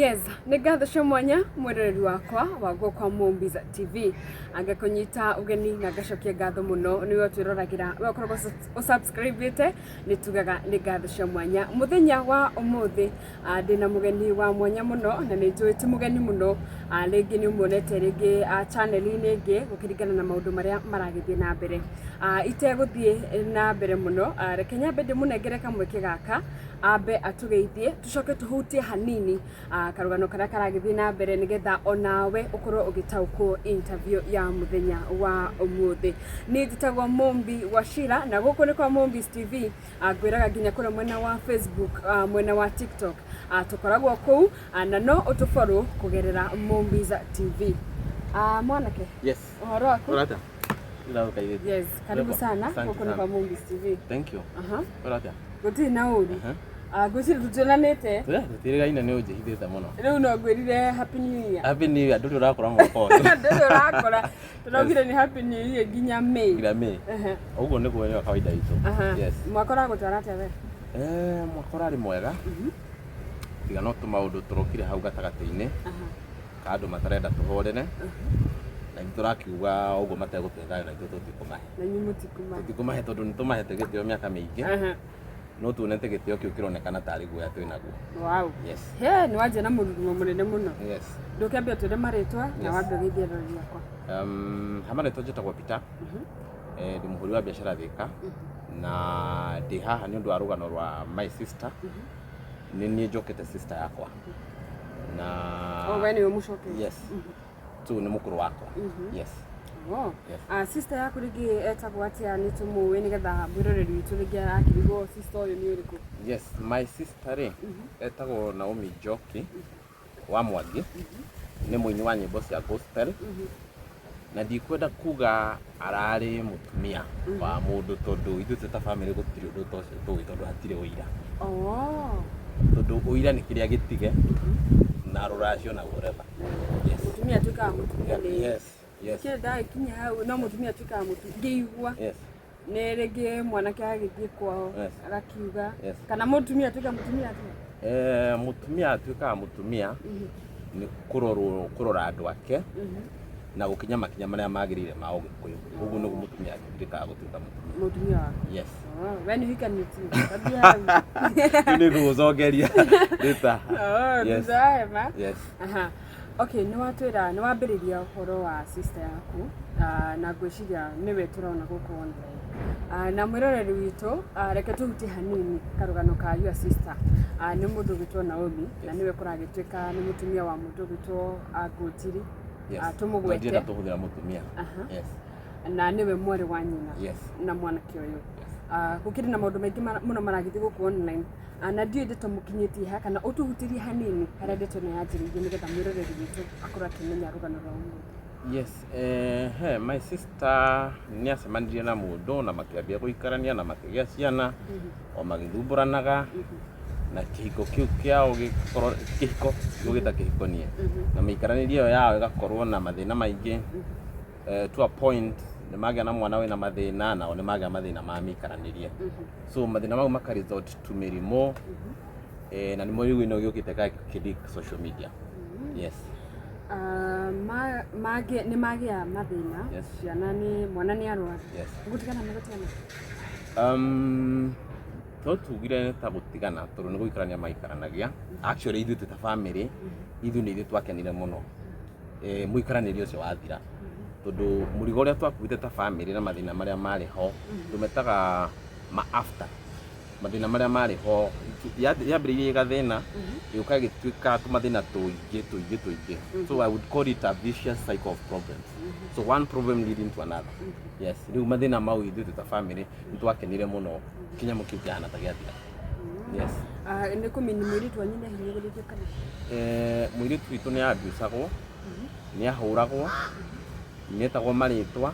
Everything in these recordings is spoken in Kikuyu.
Yes, nĩ ngatho cia mwanya mwĩroreri wakwa wa Gwakwa Mombis TV. Angĩkũnyita ũgeni na ngacokia ngatho mũno nĩwe ũtwĩroragĩra, we ũkoragwo ũsubscribĩte, nĩ tugaga nĩ ngatho cia mwanya. Mũthenya wa ũmũthĩ ndĩna mũgeni wa mwanya mũno na nĩ njũĩ ti mũgeni mũno, rĩngĩ nĩ ũmuonete rĩngĩ channel-inĩ ĩngĩ gũkĩringana na maũndũ marĩa maragĩthiĩ na mbere. Itegũthiĩ na mbere mũno, reke nyambe ndĩmũnengere kamweke gaka ambe atũgeithie tũcoke tũhutie hanini karũgano karĩa karagĩthiĩ na mbere nĩgetha onawe ũkorwo ũgĩtaũkwo interview ya mũthenya wa ũmũthĩ. Niĩ njĩtagwo Mumbi Wachira na gũkũ nĩ kwa Mumbi's TV. Ngwĩraga nginya kũrĩa mwena wa Facebook, mwena wa TikTok, tũkoragwo kũu, na no ũtũborwo kũgerera Mumbi's TV. Mwanake. Yes. Ũhoro waku? Ũrata? Ndĩragũkaithĩtie. Yes, karibu sana Asante gũkũ nĩ sana. kwa Mumbi's TV. Thank you. Aha. Ũrata? Gũtirĩ na ũru. Aha. Ngwĩciria tũtionanĩte. Tũrĩa tũtirĩgaine nĩ ũnjĩhithĩte mũno. Rĩu no ngwĩrire happy new year. Happy New Year, ndũrĩ ũrakora mwaka ũyũ. Ndũrĩ ũrakora. Tũraugire nĩ happy new year nginya May. Nginya May. Ehe. Ũguo nĩguo nĩyo kawaida itũ. Aha. Yes. Mwaka ũragũtwara atĩa we? Mwaka ũrarĩ mwega. Tiga no tũmaũndũ tũrokire hau gatagatĩ-inĩ. Aha. Ka andũ matarenda tũhorere. Na ithuĩ tũrakiuga ũguo mategũtũhe thayũ na ithuĩ tũtikũmahe. Na inyuĩ mũtikũmahe. Tũtikũmahe tondũ nĩ tũmahete gĩtĩo mĩaka mĩingĩ. Aha. No tuonete gĩtĩo kĩu kĩronekana tarĩ guoya twĩ naguo. Wow. Yes. He, nĩ wanjia na mũrurumo mũnene mũno. Yes. Ndũkĩambe ũtwĩre marĩtwa na wambe ũgeithie arori akwa. Ha marĩtwa njĩtagwo Peter. Ndĩ mũhũri wa biacara Thika na ndĩ haha nĩ ũndũ wa rũgano rwa my sister. Nĩ niĩ njokete sister yakwa. Na Oh, we nĩwe mũcokeri. Yes. So nĩ mũkũrũ wakwa. Yes. Oh. Yes. Sister yaku rĩngĩ etagwo atĩa nĩ tũmũĩ nĩgetha mwĩroreri witũ rĩngĩ arakĩrigwo sister ũyũ nĩ ũrĩkũ? Yes, my sister rĩ etagwo Naomi Njoki wa Mwangi, nĩ mũini wa nyĩmbo cia gospel na ndikwenda kuga ararĩ mũtumia wa mũndũ tondũ ithuĩ twĩ ta family gũtirĩ ũndũ ta ũcio tũĩ tondũ hatirĩ ũira. Oh. Tondũ ũira nĩ kĩrĩa gĩtige na rũracio na whatever. Yes. Mũtumia atuĩkaga mũtumia nĩ Yes. Kĩrĩ ndagĩkinya hau no mũtumia atuĩkaga mũtumia ngĩigua nĩ rĩngĩ mwanake agĩthiĩ kwao agakiuga kana mũtumia atuĩka mũtumia atĩa? Mũtumia atuĩkaga mũtumia nĩ kũrorwo kũrora andũ ake na gũkinya makinya marĩa magĩrĩire ma ũgĩkũyũ. Ũguo nĩguo mũtumia atuĩkaga gũtuĩka mũtumia. Mũtumia waku. Yes. Oh, we nĩ ũhikanĩtie? Tambia hau. Rĩu nĩ ngũgũcokeria rĩta. Oh, Yes. thutha wa hema. Yes. Aha. Okay, nĩ watwĩra nĩ wambĩrĩria ũhoro wa sister yaku, na ngwĩciria nĩwe tũrona gũkũ online. Na mwĩroreri witũ, reke tũhutie hanini karũgano ka your sister. Nĩ mũndũ ũgwĩtwo Naomi na nĩwe kũragĩtuĩka nĩ mũtumia wa mũndũ ũgwĩtwo Ngũnjiri. Yes. Tũmũgwete. Ndĩrenda tũhũthĩra mũtumia. Aha. Yes. Na nĩwe mwarĩ wa nyina Yes. na mwanake ũyũ. Yes. Gũkĩrĩ na maũndũ maingĩ mũno maragĩthiĩ gũkũ online. Na ndiũĩ ndeto mũkinyĩtie ha kana ũtũhutĩrie hanini harĩa ndeto ĩno yanjĩrĩirie nĩgetha mwĩroreri witũ akorwo akĩmenya rũgano rwa ũmũthĩ. Yes, he, my sister nĩ acemanirie na mũndũ na makĩambia gũikarania na makĩgĩa ciana o magĩthumbũranaga na kĩhiko kĩu kĩao gĩkorwo kĩhiko gũgĩta kĩhiko niĩ na mĩikaranĩrie ĩyo yao ĩgakorwo na mathĩna maingĩ, to a point nĩ magĩa na mwana wĩna mathĩna nao nĩ magĩa mathĩna ma mĩikaranĩrie, so mathĩna mau maka result to mĩrimũ, na nĩmo rĩu ĩno gĩũkĩte gakĩ social media. Yes. Mangĩ nĩ magĩa mathĩna. Ciana nĩ mwana nĩ arwara. Gũtigana megũtigana. To tugire ta gũtigana tondũ nĩ gũikarania maikaranagia. Actually ithuĩ twĩ ta family ithuĩ nĩ ithuĩ twakenire mũno mũikaranĩrie ũcio wathira tondũ mũrigo ũrĩa twakuĩte ta family na mathĩna marĩa marĩ ho tũmetaga ma after mathĩna marĩa marĩ ho yambĩrĩirie gathĩna gĩũka gĩtuĩka tũmathĩna tũingĩ tũingĩ tũingĩ, so I would call it a vicious cycle of problems, so one problem leading to another. Yes, rĩu mathĩna mau ithuĩ twĩ ta family nĩ twakenire mũno kĩnyamũ kĩu kĩahana ta gĩathira. Yes. Nĩ kũmini mũirĩtu wanyu nĩ ahinyĩrĩrĩtio kana? Mũirĩtu witũ nĩ abusagwo, nĩ ahũragwo, nĩ etagwo marĩtwa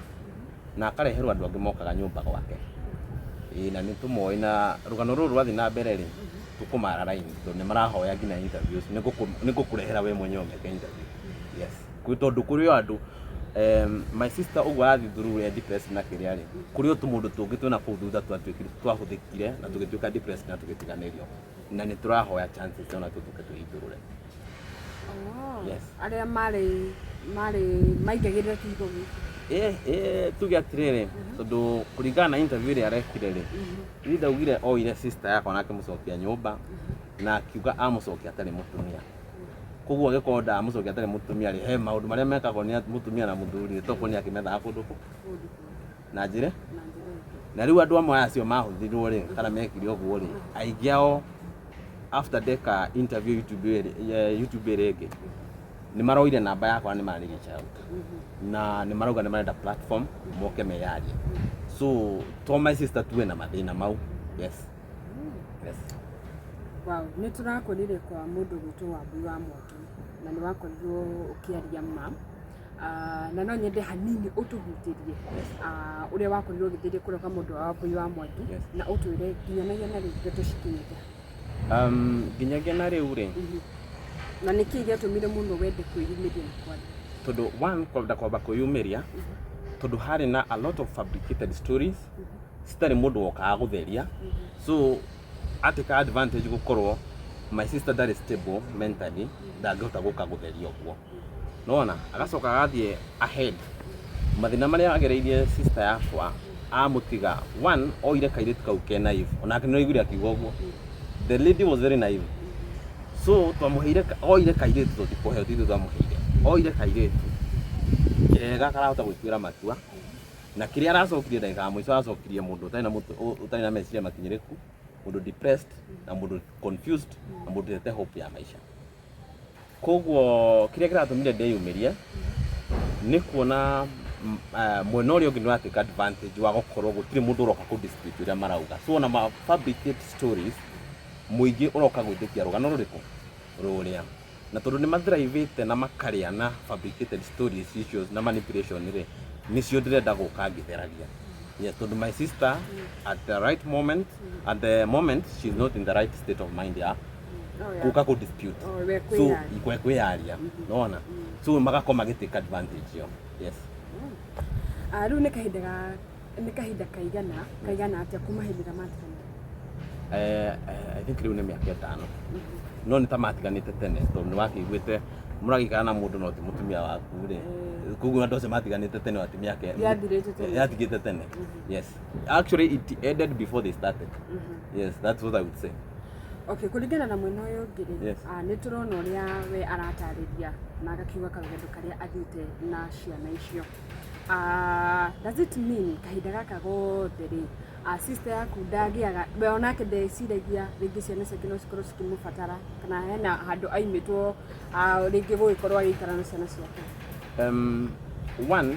na akareherwo andũ angĩ mokaga nyũmba gwake. Ĩĩ na nĩ tũmoĩ na rũgano rũrũ rwathiĩ na mbere rĩ, tũkũmara raini tondũ nĩ marahoya nginya interviews. Nĩ ngũkũrehera we mwenyewe ũmeke interview. Yes. Tondũ kũrĩ o andũ, my sister ũguo arathiĩ through e depressed na kĩrĩa rĩ, kũrĩ o tũmũndũ tũngĩ twĩna kũu thutha twatuĩkire twahũthĩkire na tũgĩtuĩka depressed na tũgĩtiganĩrio. Na nĩ tũrahoya chances ona tũtuĩke twĩitũrũre. Oh, Yes. Arĩa marĩ maingagĩrĩra kĩhiko gĩkĩ. Tuge atĩrĩrĩ, tondũ kũringana na interview ĩrĩa arekire rĩ, niĩ ndaugire oire sister yakwa na akĩmũcokia nyũmba na akiuga amũcokia atarĩ mũtumia. Koguo angĩkorwo ndamũcokia atarĩ mũtumia rĩ, he maũndũ marĩa mekagwo nĩ mũtumia na mũthuri, tokorwo nĩ akĩmethaga kũndũ kũ Kũndũ kũngĩ. Na njĩra Na njĩra ĩngĩ. Na rĩu andũ amwe acio mahũthĩrwo rĩ, kana mekire ũguo rĩ, aingĩ ao after ndeka interview YouTube ĩrĩa ĩngĩ, nĩ maroire namba yakwa na nĩ marĩ reach out na nĩ marauga nĩ marenda platform moke meyarie. So to my sister tuwe na mathĩna mau. Yes. Wow, nĩ tũrakorire kwa mũndũ gwĩtwo Wambui wa Mwangi na nĩ wakorirwo ũkĩaria ma. Na no nyende hanini ũtũhutĩrie ũrĩa wakorirwo ũgĩthĩria kũrĩa kwa mũndũ wa Wambui wa Mwangi na ũtwĩre nginyanagia na rĩu ndeto cikinyĩte. Nginyagia na rĩu rĩ, Na nĩkĩ gĩatũmire mũno wende kwĩyumĩria na kwaria? Tondũ one, kwenda kwamba kwĩyumĩria tondũ harĩ na a lot of fabricated stories citarĩ mũndũ wokaga gũtheria. So atĩka advantage gũkorwo my sister ndarĩ stable mentally, ndangĩhota gũka gũtheria ũguo, nona agacoka agathiĩ ahead mathĩna marĩa agereirie sister yakwa amũtiga. One, oire kairĩtu kau ke naive, onake nĩ akiuga ũguo, the lady was very naive. So twamũheire, oire kairĩtu, tũtikũheo, ti ithuĩ twamũheire, oire kairĩtu kega karahota gwĩtuĩra matua, na kĩrĩa aracokirie ndagĩka ya mũico, aracokirie mũndũ ũtarĩ na meciria makinyĩrĩku, mũndũ depressed na mũndũ confused na mũndũ ũtete hope ya maica. Koguo kĩrĩa kĩratũmire ndĩyumĩrie nĩ kuona mwena ũrĩa ũngĩ nĩ ũratake advantage wa gũkorwo gũtirĩ mũndũ ũroka kũ dispute ũrĩa marauga. So ona ma fabricate stories, mũingĩ ũroka gwĩtĩkia rũgano rũrĩkũ rũrĩa, na tondũ nĩ mathrivĩte na makarĩa na fabricated stories icio na manipulation rĩ, nĩcio ndĩrenda gũka ngĩtheragia. Yes, tondũ my sister at the right moment, at the moment she's not in the right state of mind ya gũka kũ dispute. Oh, we so kwĩyaria. Kwe kwĩyaria, nona so magakorwo magĩtake advantage yo. Yes. Ah, rĩu nĩ kahinda kaigana atĩa kuma hĩndĩ ĩrĩa matiganire? I think rĩu nĩ mĩaka 5, no nĩ ta matiganĩte tene, tondũ nĩ wakĩiguĩte mũragĩikara na mũndũ no ti mũtumia waku rĩ, koguo andũ acio matiganĩte tene, ati mĩaka Yathirĩte tene. Yatigĩte tene. Yes, actually it ended before they started. Yes, that's what I would say. Okay, kũringana na mwena ũyũ ũngĩ rĩ, nĩ tũrona ũrĩa we aratarĩria na agakiuga karũgendo karĩa athiĩte na ciana icio. Does it mean kahinda gaka gothe rĩ, sister yaku ndagĩaga we onake ndeciragia rĩngĩ ciana ciake no cikorwo cikĩmũbatara, kana hena handũ aimĩtwo, rĩngĩ gũgĩkorwo agĩikara na ciana ciake? One,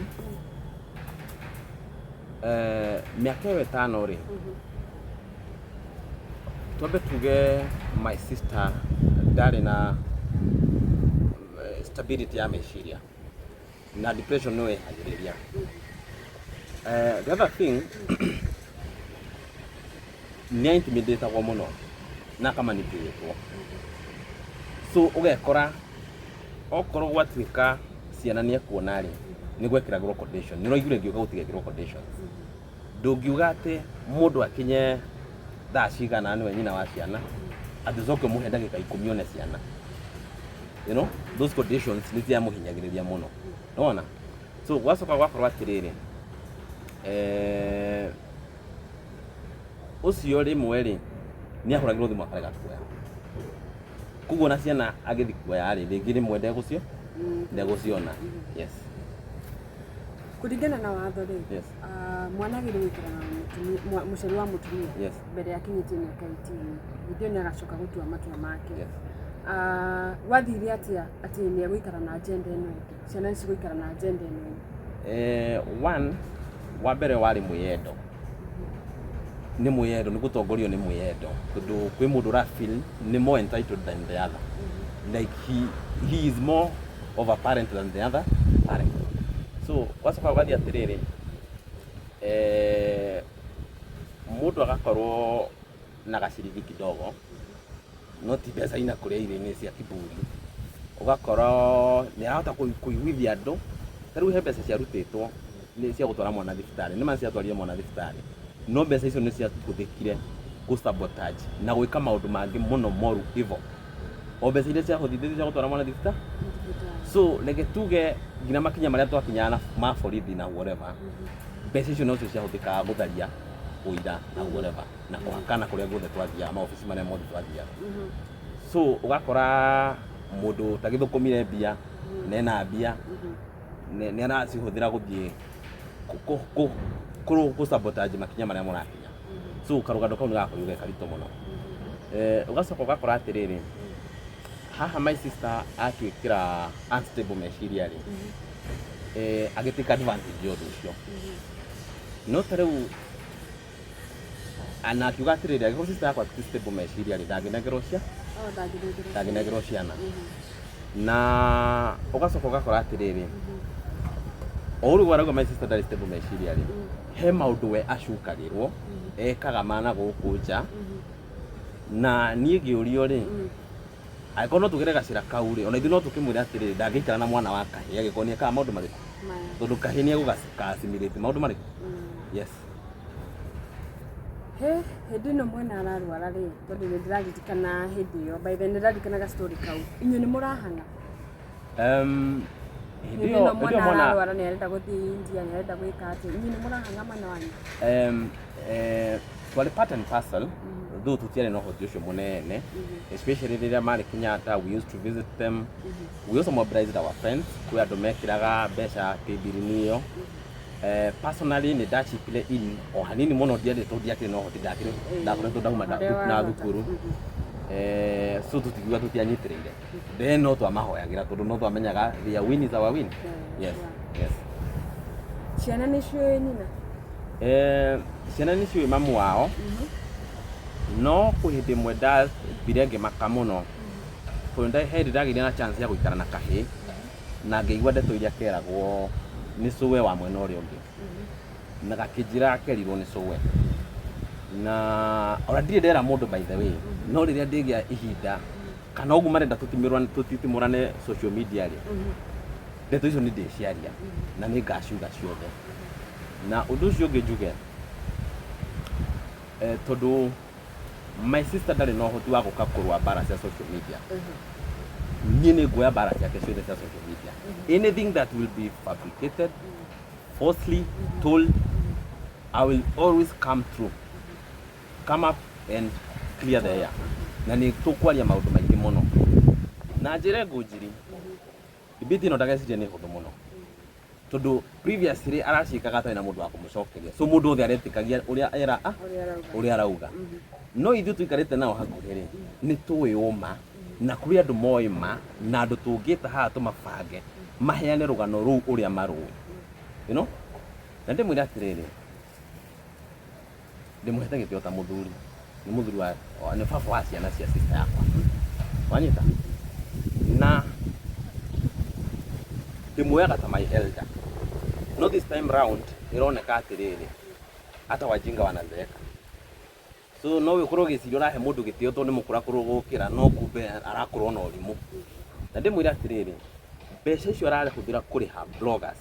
mĩaka ĩyo 5 rĩ, twambe tuge my sister ndarĩ na stability ya meciria na depression no ĩhagĩrĩria. The other thing, nĩ intimidatagwo mũno na akamanipulĩtwo, so ũgekora okorwo gwatuĩka ciana nĩ ekuona rĩ, nĩ gwekĩragĩrwo condition. Nĩ ũraiguire ngiuga gũtigekĩrwo conditions. Ndũngiuga atĩ mũndũ akinye thaa cigana nĩwe nyina wa ciana, atĩ ũcoke ũmũhe ndagĩka 10 one ciana. Those conditions nĩ ciamũhinyagĩrĩria mũno, nĩwona? So gwacoka gwakorwo atĩrĩrĩ, ũcio rĩmwe rĩ, nĩ ahũragĩrwo thimũ akarega kuoya, koguo na ciana agĩthiĩ kuoya rĩ, rĩngĩ rĩmwe ndegũciona. Yes. Kũringana na watho rĩ, mwana agĩrĩirwo gũikara na mũciari wa mũtumia mbere ya akinyĩtie mĩaka 18, hĩndĩ ĩyo nĩ agacoka gũtua matua make. Gwathire atĩa atĩ nĩ egũikara na agenda ĩno ĩngĩ, ciana nĩ cigũikara na agenda ĩno ĩngĩ? One, wa mbere warĩ mwĩyendo, nĩ mwĩyendo, nĩ gũtongorio nĩ mwĩyendo, tondũ kwĩ mũndũ ũra feel nĩ more entitled than the other, like he is more of a parent than the other parent. So gwacoka gũgathiĩ atĩrĩrĩ, mũndũ agakorwo na gaciringi kidogo, no ti mbeca ina kũrĩa irio-inĩ cia kiburi, ũgakora nĩ arahota kũiguithia andũ. Ta rĩu he mbeca ciarutĩtwo nĩ cia gũtwara mwana thibitarĩ, nĩ ma ciatwarire mwana thibitarĩ, no mbeca icio nĩ ciahũthĩkire kũ sabotage na gwĩka maũndũ mangĩ mũno moru hivo. O mbeca iria ciahũthithĩtio cia gũtwara mwana thibitarĩ. So reke tuge nginya makinya marĩa twakinyaga na ma borithi na whatever, mbeca icio nocio ciahũthĩkaga gũtharia ũira na whatever na kũhakana kũrĩa guothe twathiaga, maobici marĩa mothe twathiaga. So ũgakora mũndũ ũtagĩthũkũmire mbia nena mbia nĩ aracihũthĩra gũthiĩ kũ sabotage makinya marĩa mũrakinya. So karũgano kau nĩ gakorirwo ge karitũ mũno. Ũgacoka ũgakora atĩrĩrĩ, haha my sister atuĩkĩra unstable meciria rĩ, agĩ take advantage ya ũndũ ũcio. No ta rĩu na akiuga atĩrĩrĩ, angĩkorwo sister yakwa ti stable meciria rĩ, ndangĩnengerwo cia Oh, ndangĩnengerwo. Ndangĩnengerwo ciana. Na ũgacoka ũgakora atĩrĩrĩ, o ũguo arauga my sister ndarĩ stable meciria rĩ, he maũndũ we acukagĩrwo ekaga mana gũkũ nja. Na niĩ ngĩũrio rĩ, angĩkorwo no tũgere gacĩra kau rĩ, ona ithuĩ no tũkĩmwĩre atĩrĩrĩ, ndangĩikara na mwana wa kahĩĩ angĩkorwo nĩ ekaga maũndũ marĩkũ? Maya. Tondũ kahĩĩ nĩ egũga assimilate maũndũ marĩkũ? Yes. He hĩndĩ ĩno mwana ararwara rĩ, tondũ nĩ ndĩraririkana hĩndĩ ĩyo, by the way, nĩ ndĩraririkana ga story kau, inyuĩ nĩ mũrahang'a? Hĩndĩ Hĩndĩ ĩyo ĩno hĩndĩ ĩyo mwana mwana ararwara, nĩ arenda gũthiĩ India, nĩ arenda gwĩka atĩ, inyuĩ nĩ mũrahang'a mwena wanyu? Twarĩ part and parcel, though tũtiarĩ na ũhoti ũcio mũnene, especially rĩrĩa marĩ Kenyatta. We used to visit them. We also mobilized our friends. Kwĩ andũ mekĩraga mbeca paybill-inĩ ĩyo. Personally nĩ ndachipire in o hanini mũno, ndiarĩ tondũ ndiakĩrĩ na ũhoti, ndakĩrĩ ndakoretwo ndauma Harĩa na wahota. thukuru. So tũtigiuga tũtianyitĩrĩire, then no twamahoyagĩra tondũ no twamenyaga their win is our win. Yes. Yes. Ciana nĩ ciũĩ nyina? Ciana nĩ ciũĩ mamu wao, no kwĩ hĩndĩ ĩmwe ndathire ngĩmaka mũno, tondũ he hĩndĩ ndagĩire na chance ya gũikara na kahĩĩ na ngĩigua ndeto iria keragwo nĩ cũwe wa mwena ũrĩa ũngĩ, na gakĩnjĩra kerirwo nĩ cũwe, na ona ndirĩ ndera mũndũ, by the way. No rĩrĩa ndĩgĩa ihinda kana ũguo marenda tũtitimũrane social media rĩ, ndeto icio nĩ ndĩciaria na nĩ ngaciuga ciothe. Na ũndũ ũcio ũngĩ njuge, tondũ my sister ndarĩ na ũhoti wa gũka kũrũa mbara cia social media, niĩ nĩ nguoya mbara ciake ciothe cia social media. Anything that will be fabricated, falsely told, I will always come through, come up and clear the air, na nĩ tũkwaria maũndũ maingĩ mũno. Na njĩre Ngũnjiri, debate ĩno ndageciria nĩ hũthũ mũno, tondũ previously araciĩkaga atarĩ na mũndũ wa kũmũcokeria, so mũndũ wothe aretĩkagia ũrĩa era Ũrĩa arauga. Ũrĩa arauga. No ithuĩ tũikarĩte nao hakuhĩ rĩ, nĩ tũĩ ũma, na kũrĩ andũ moĩ ma, na andũ tũngĩta haha tũmabange maheane rũgano rũu ũrĩa marũĩ. Na ndĩmwĩre atĩrĩrĩ, ndĩmũhete gĩtĩo ta mũthuri, nĩ mũthuri wa nĩ baba wa ciana cia sister yakwa, wanyita, na ndĩmuoyaga ta my elder. No this time round ĩroneka atĩrĩrĩ, hata wajinga wanazeeka. So no ũkorwo ũgĩciria ũrahe mũndũ gĩtĩo tondũ nĩ mũkũrakũrũ gũkĩra, no kumbe arakũrwo na ũrimũ. Na ndĩmwĩre atĩrĩrĩ, mbeca icio arahũthĩra kũrĩha bloggers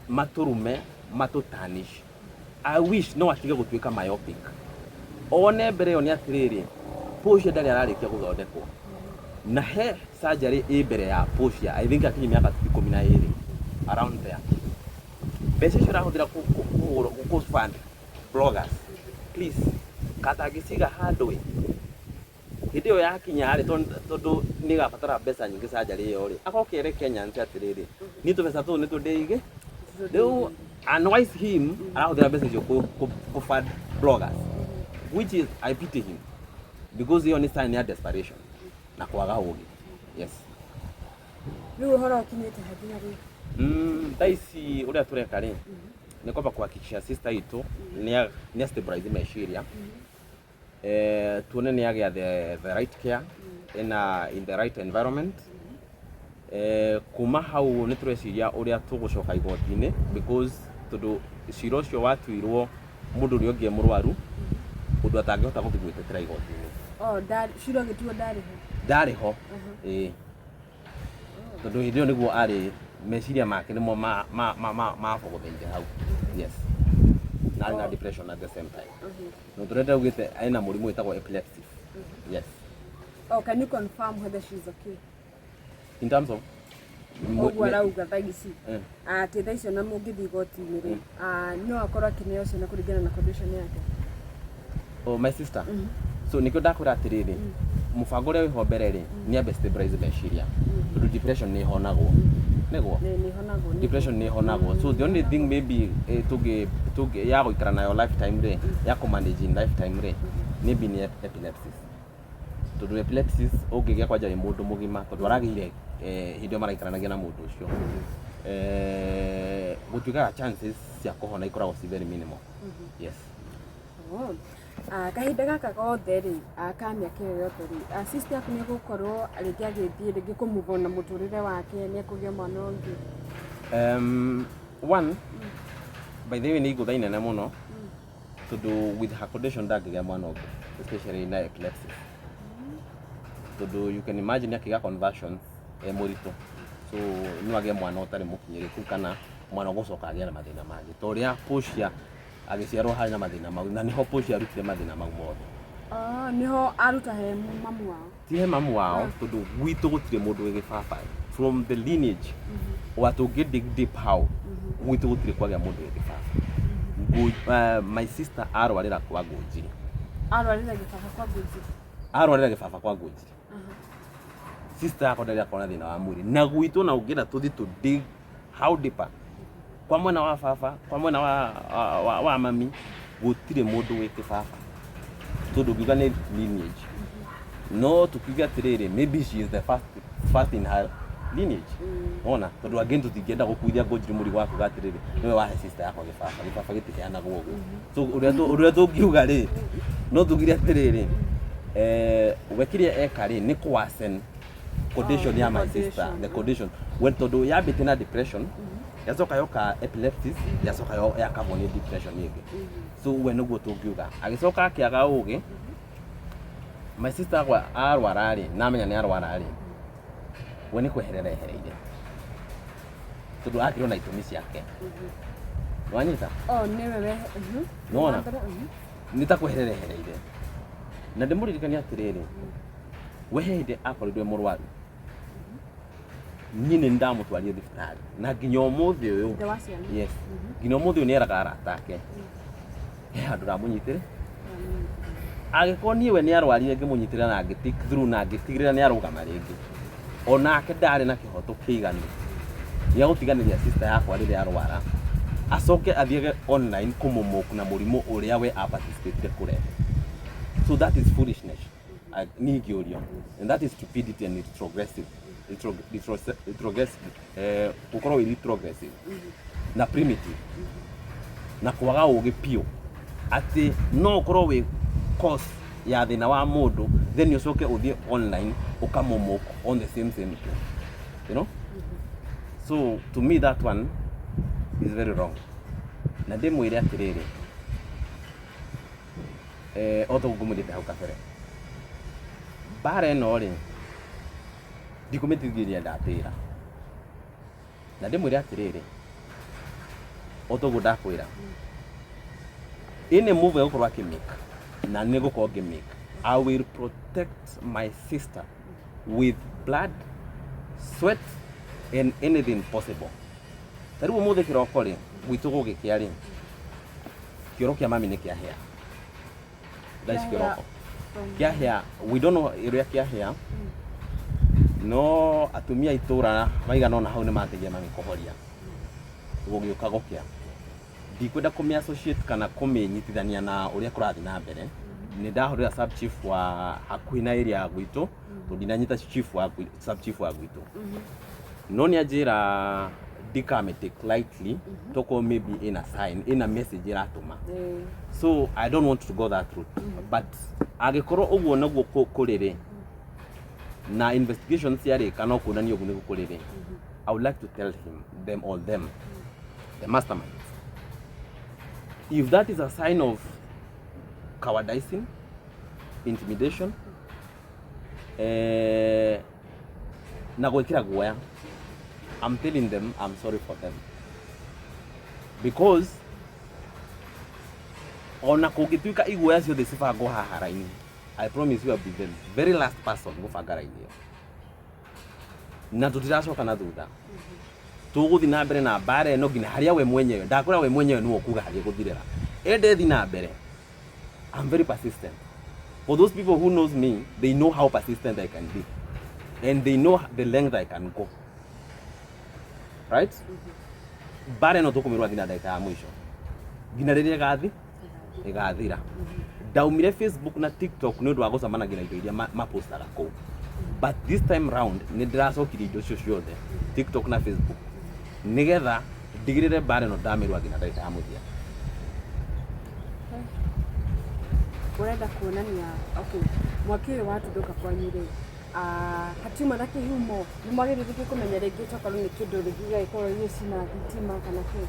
matũrume, matũtanish, I wish no atige gũtuĩka myopic, one mbere ĩyo nĩ atĩrĩrĩ, Portia ndarĩ ararĩkia gũthondekwo, na he surgery ĩ mbere ya Portia. I think akinyi mĩaka 12, around there. Mbeca icio ũrahũthĩra kũ fund bloggers, please, katangĩciga handũ ĩ hĩndĩ ĩyo yakinya rĩ, tondũ nĩ ĩgabatara mbeca nyingĩ surgery ĩyo rĩ, agoke ere Kenyans atĩrĩrĩ, niĩ tũbeca tũũ nĩ tũndĩige rĩu. Unwise him, arahũthĩra mbeca icio kũ fund bloggers, which is I pity him, because ĩyo nĩ sign ya desperation na kwaga ũgĩ. Yes. Rĩu ũhoro ũkinyĩte ha nginya rĩu? Thaa ici ũrĩa tũreka rĩ, nĩ kwamba kuhakikisha sister itũ nĩ stabilize meciria, tuone nĩ agĩa the right care in the right environment. Kuma hau nĩ tũreciria ũrĩa tũgũcoka igoti-inĩ, because tondũ cira ũcio watuirwo mũndũ ũrĩa ũngĩ e mũrwaru ũndũ atangĩhota gũthiĩ gwĩtetera igoti-inĩ. Oh, cira ũgĩtuo ndarĩ ho? Ndarĩ ho, ĩĩ, tondũ hĩndĩ ĩyo nĩguo arĩ meciria make nĩmo mabogothenire hau. Yes, na arĩ na depression at the same time, no tũrenda ugĩte ena mũrimũ wĩtagwo epilepsy. Yes. Oh, can you confirm whether she's okay? In terms of Ũguo arauga thaa ici Eh. atĩ thaa icio na mũngĩthiĩ igoti-inĩ rĩ, no akorwo akĩneo ciana kũringana na condition yake. Oh, my sister. So nikio ndakwĩra atĩrĩrĩ, mũbango ũrĩa wĩho mbere rĩ, nĩ ambe stabilize meciria, tondũ depression nĩ ĩhonagwo, nĩguo? Nĩ ĩhonagwo nĩ. Depression nĩ ĩhonagwo. So the only thing maybe tũngĩ ya gũikara nayo lifetime rĩ, ya kũ manage in lifetime rĩ, maybe nĩ epilepsy, tondũ epilepsy ũngĩgĩa kwanja wĩ mũndũ mũgima, tondũ aragĩire hĩndĩ ĩyo maraikaranagia na mũndũ ũcio, gũtuĩkaga chances cia kũhona ikoragwo ci very minimal, yes. Oh. Kahinda gaka gothe rĩ, ka mĩaka ĩyo yothe rĩ, sister yaku nĩ egũkorwo rĩngĩ agĩthiĩ rĩngĩ kũ move on na mũtũrĩre wake, nĩ ekũgĩa mwana ũngĩ? One, by the way, nĩ igũtha inene mũno, tondũ with her condition ndangĩgĩa mwana ũngĩ, especially na epilepsy, tondũ you can imagine akĩgĩa convulsions e mũritũ, so no agĩe mwana ũtarĩ mũkinyĩrĩku kana mwana ũgũcoka agĩe na mathĩna mangĩ, ta ũrĩa Portia agĩciarwo harĩ na mathĩna mau, na nĩho Portia arutire mathĩna mau mothe. Oh, nĩho aruta he mamu wao? Ti he mamu wao, tondũ gwitũ gũtirĩ mũndũ wĩ gĩbaba from the lineage wa tũngĩ dig deep how gwitũ gũtirĩ kwagĩa mũndũ wĩ gĩbaba. My sister arwarĩra kwa Ngũnjiri. Arwarĩra gĩbaba kwa Ngũnjiri? Arwarĩra gĩbaba kwa Ngũnjiri. Sister yakwa ndarĩ akorwo na thĩna wa mwĩrĩ na gwitũ, na ũngĩenda tũthiĩ tũ dig how deeper, kwa mwena wa baba, kwa mwena wa mami, gũtirĩ mũndũ wĩ kĩbaba, tondũ ngiuga nĩ lineage, no tukiuga atĩrĩrĩ, maybe she is the first in her lineage, ona tondũ again tũtingĩenda gũkuithia Ngũnjiri mũrigo wa kuga atĩrĩrĩ, nĩwe wahe sister yakwa gĩbaba. Gĩbaba gĩtiheanagwo ũguo. So ũrĩa tũngiuga rĩ, no tugire atĩrĩrĩ, we kĩrĩa eka rĩ, nĩ kũ worsen condition Oh, ya the my sister. Condition. The condition when tondũ yambĩte na depression, yacoka yoka epilepsy, yacoka yakabwo nĩ depression ĩngĩ. So we nĩguo tũngiuga agĩcoka akĩaga ũgĩ. My sister akwa arwara rĩ, na amenya nĩ arwara rĩ, we nĩ kweherera ehereire, tondũ akĩrwo na itũmi ciake, wanyita? Oh, nĩwe we. Nĩwona? Na mbere. Nĩ ta kweherera ehereire, na ndĩmũririkanie atĩrĩrĩ, we he hĩndĩ akorirwo e mũrwaru, niĩ nĩ ndamũtwarire thibitarĩ, na nginya ũmũthĩ ũyũ. Ithe wa ciana? Yes, nginya ũmũthĩ ũyũ nĩ eraga arata ake he handũ ramũnyitĩre. Angĩkorwo niĩ we nĩ arwarire ngĩmũnyitĩrĩra na ngĩ through na ngĩtigĩrĩra nĩ arũgama rĩngĩ, onake ndarĩ na kĩhoto kĩiganu gĩa gũtiganĩria sister yakwa rĩrĩa arwara, acoke athiage online kũmũmũku na mũrimũ ũrĩa we aparticipate kũrehe. So that is foolishness. Niĩ ingĩũrio, and that is stupidity and retrogressive, retrogressive, gũkorwo wĩ retrogressive na primitive na kwaga ũgĩ biũ, atĩ no ũkorwo wĩ cause ya thĩna wa mũndũ, then ũcoke ũthiĩ online ũkamũmũk on the same thing. So to me that one is very wrong, na ndĩmwĩre atĩrĩrĩ, o toguo ngũmwĩrĩte hau kabere, mbara ĩno rĩ, ndikũmĩtigithĩria ndatĩra, na ndĩmwĩre atĩrĩrĩ, o toguo ndakwĩra, any move egũkorwo akĩmake na nĩ gũkorwo ngĩmake, I will protect my sister with blood, sweat and anything possible. Ta rĩu ũmũthĩ kĩroko rĩ, gwitũ gũgĩkĩa rĩ, kĩoro kĩa mami nĩ kĩahĩa thaa ici kĩroko kĩahĩa. We don't know ĩrĩa kĩahĩa, no atumia a itũra maigana ũna hau nĩ mateithia mami kũhoria gũgĩũka gũkĩa. Ndikwenda kũmĩ associate kana kũmĩnyitithania na ũrĩa kũrathiĩ na mbere. Nĩ ndahũrĩra sub chief wa hakuhĩ na area ya gwitũ, tondũ ndinanyita chief wa sub chief wa gwitũ, no nĩ anjĩra ndikamĩ take lightly, tokorwo maybe ina sign, ina message ĩratũma. So I don't want to go that route, but angĩkorwo ũguo nĩguo kũrĩ rĩ, na investigations ciarĩka no kuonania ũguo nĩguo kũrĩ rĩ, I would like to tell him, them, all them, the masterminds, if that is a sign of cowardicing, intimidation, na gwĩkĩra guoya, I'm telling them I'm sorry for them, because ona kũngĩtuĩka iguoya ciothe cibangwo haha raini, I promise you I'll be the very last person gũbanga raini ĩyo. Na tũtiracoka na thutha. Tũgũthiĩ na mbere na mbara ĩno nginya harĩa we mwenyewe, ndakwĩra we mwenyewe nĩwe ũkuga harĩa ĩgũthirĩra. Ende ĩthiĩ na mbere. I'm very persistent. For those people who knows me, they know how persistent I can be. And they know the length I can go. Right? Mbara ĩno tũkũmĩrũa nginya ndagĩka ya mũico. Nginya rĩrĩa ĩgathi ĩgathira. Ndaumire Facebook na TikTok nĩ ũndũ wa gũcemanagia na indo iria mapostaga kũu. But this time round nĩ ndĩracokirie indo icio ciothe TikTok na Facebook nĩgetha ndigĩrĩre mbara ĩno ndamĩrũa nginya ndagĩka ya mũthia. Ũrenda kuonania okay, mwaki ũyũ watuthũka kwanyu rĩ, hatiuma na kĩhumo, nĩ mwagĩrĩire rĩngĩ kũmenya rĩngĩ tokorwo nĩ kĩndũ rĩngĩ gĩgagĩkorwo gĩgĩcina thitima kana kĩ?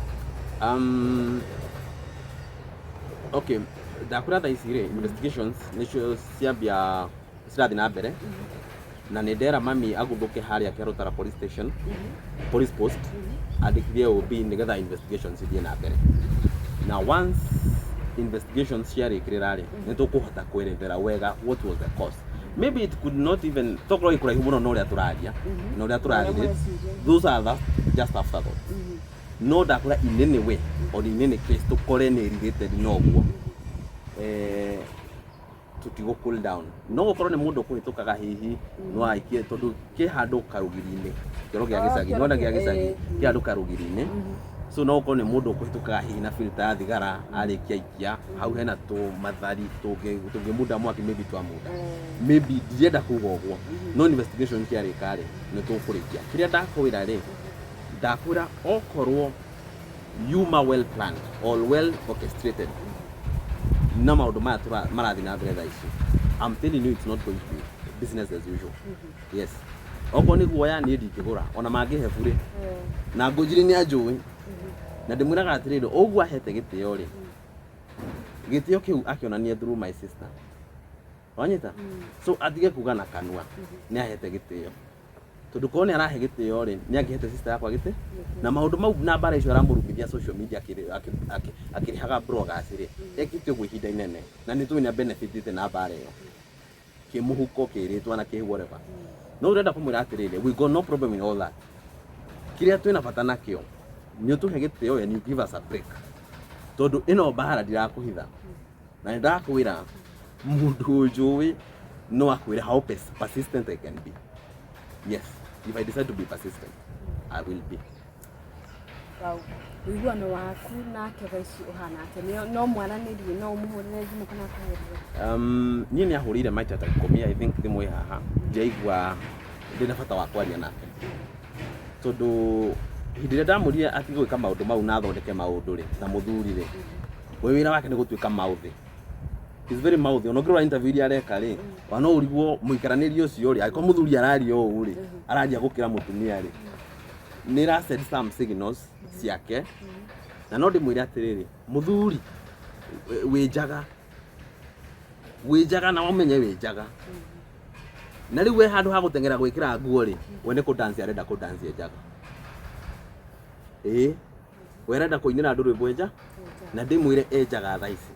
Okay, ndakwĩra thaa ici rĩ, investigations nĩcio ciambia cirathiĩ na mbere na nĩ ndera mami aguthũke harĩa Kĩarũtara police station, police post, andĩkithie OB nĩgetha investigations ithiĩ na mbere. Na once investigations ciarĩkĩrĩra rĩ, nĩ tũkũhota kwerethera wega what was the cause. Maybe it could not even tokorwo ĩ kũraihu mũno na ũrĩa tũraria na ũrĩa tũrarire. Those are the, just afterthoughts. No ndakwĩra in any way or in any case tũkore nĩ related na ũguo, tũtigũ cool down. No gũkorwo nĩ mũndũ ũkũhĩtũkaga hihi no aikie, tondũ kĩ handũ karũgiri-inĩ, kĩoro gĩa gĩcagi, nĩwona gĩa gĩcagi kĩ handũ karũgiri-inĩ, so no gũkorwo nĩ mũndũ ũkũhĩtũkaga hihi na filter ya thigara arĩkia aikia hau, hena tũmathari tũngĩmunda mwaki, maybe twamunda, maybe. Ndirenda kuga ũguo, no investigation kĩarĩka rĩ, nĩ tũkũrĩkia. Kĩrĩa ndakwĩra rĩ, ndakwĩra okorwo yuma well planned or well orchestrated na maũndũ maya marathiĩ na mbere thaa ici, I'm telling you it's not going to be business as usual. Yes, okorwo nĩ guoya, niĩ ndingĩgũra ona mangĩhe burĩ. Na ngũnjiri nĩ anjũĩ na ndĩmwĩraga atĩrĩrĩ, ũguo ahete gĩtĩo rĩ, gĩtĩo kĩu akĩonania through my sister, wanyita? So atige kuga na kanua nĩ ahete gĩtĩo, tondũ korwo nĩ arahe gĩtĩo rĩ, nĩ angĩhete sister yakwa gĩtĩ na maũndũ mau na mbara icio aramũrumithia social media akĩrĩhaga bloggers rĩ, ekĩte ũguo ihinda inene na nĩ tũĩ nĩ benefitĩte na mbara ĩyo kĩmũhuko, kĩrĩtwa na kĩ whatever. No ũrenda kũmwĩra atĩrĩrĩ, we got no problem in all that. Kĩrĩa twĩna bata nakĩo nĩ ũtũhe gĩtĩo and you give us a break, tondũ ĩno mbara ndirakũhitha na nĩ ndakwĩra mũndũ ũnjũĩ no akwĩre how persistent I can be. Yes, if I decide to be persistent, I will be. Wow. Ũiguano waku nake thaa ici ũhana atĩa? No mwaranĩrie, no ũmũhũrĩre thimũ kana akũhũrĩre? Niĩ nĩ ahũrĩire maita ta 10, I think. Thimũ ĩ haha, ndiaigua ndĩna bata wa kwaria nake, tondũ hĩndĩ ĩrĩa ndamũrire atige gwĩka maũndũ mau na athondeke maũndũ rĩ, ta mũthuri rĩ, we wĩra wake nĩ gũtuĩka mouthy. He's very mouthy. Ona ũngĩrora interview iria areka rĩ, ona no ũrigwo mũikaranĩrie ũcio rĩ, angĩkorwo mũthuri araria ũũ rĩ, araria gũkĩra mũtumia rĩ, nĩ ĩra send some signals ciake. Na no ndĩmwĩre atĩrĩrĩ, mũthuri wĩ njaga, wĩ njaga na ũmenye wĩ njaga, na rĩu we handũ ha gũteng'era gwĩkĩra nguo rĩ, we nĩ kũdance arenda kũdance njaga. Ĩĩ, we arenda kũinĩra andũ rwĩmbo enja, na ndĩmwĩre enjaga thaa ici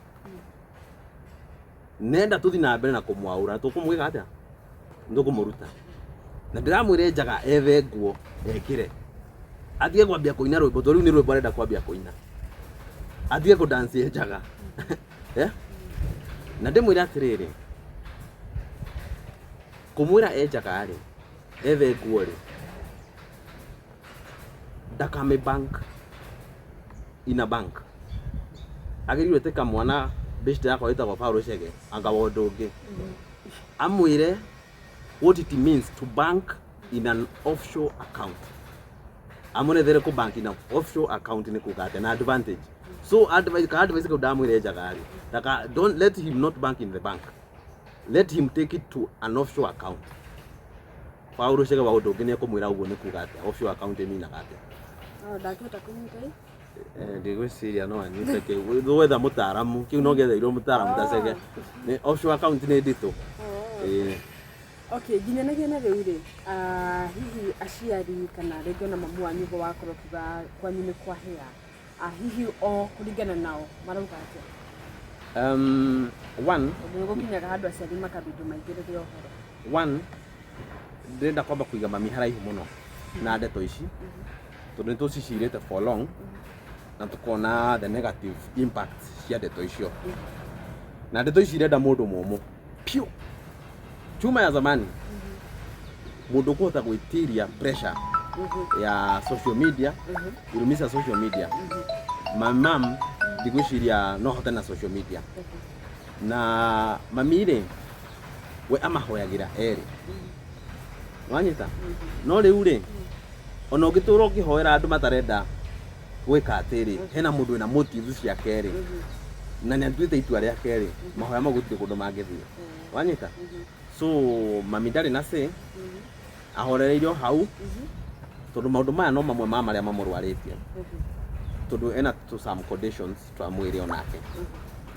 nenda tũthi na mbere na kũmwaũra, tũkũmwĩka atĩa? Nĩtũkũmũruta. Na ndĩramwĩra enjaga ethe nguo ekĩre, atige kwambia kũina rwĩmbo, tondũ rĩu nĩ rwĩmbo arenda kwambia kũina, atige kũdance enjaga. Eh? Na ndĩmwĩre atĩrĩrĩ, kũmwĩra enjaga rĩ, ethe nguo rĩ, ndakame bank in a bank, agĩrĩirwo ĩtĩka mwana beshte yakwa wĩtagwo Paul Chege, anga wa ũndũ ũngĩ amwĩre what it means to bank in an offshore account, amũrethere kũ bank in an offshore account nĩ kuga atĩa na advantage. So advice ka advice kau ndamwĩra enjaga rĩ, ndaka, don't let him not bank in the bank, let him take it to an offshore account. Paul Chege wa ũndũ ũngĩ nĩ ekũmwĩra ũguo nĩ kuga atĩa, offshore account ĩminaga atĩa. No ndangĩhota kũnyita ĩ. Ndigwĩciria no anyite kĩu, gwetha mũtaaramu kĩu, no gĩetheirwo mũtaaramu ta Chege. Nĩ offshore account nĩ nditũ. Ĩĩ. Okay, nginyanagia na rĩu rĩ, hihi aciari kana rĩngĩ ona mamu wanyu ũguo wakorwo ũkiuga kwanyu nĩ kwahĩa, hihi o kũringana nao marauga atĩa? One Tondũ nĩ gũkinyaga handũ aciari makabindwo maingĩrĩre ũhoro. One, ndĩrenda kwamba kũiga mami haraihu mũno na ndeto ici, tondũ nĩ tũcicirĩte for long na tũkona the negative impact cia ndeto icio. Na ndeto ici irenda mũndũ mũmũ piũ, chuma ya zamani, mũndũ ũkũhota gwĩtiria pressure ya social media, irumi cia social media. My mom, ndigwĩciria no hote na social media. Na mami rĩ, we amahoyagĩra erĩ, wanyita? No rĩu rĩ, ona ũngĩtũra ũkĩhoera andũ matarenda gwĩka atĩrĩ, hena mũndũ wĩna motives ciake rĩ, na nĩ atuĩte itua rĩake rĩ, mahoya mau gũtirĩ kũndũ mangĩthiĩ, wanyita? So mami ndarĩ na say, ahorereirio hau, tondũ maũndũ maya no mamwe ma marĩa mamũrwarĩtie, tondũ ena to some conditions twa mwĩrĩ onake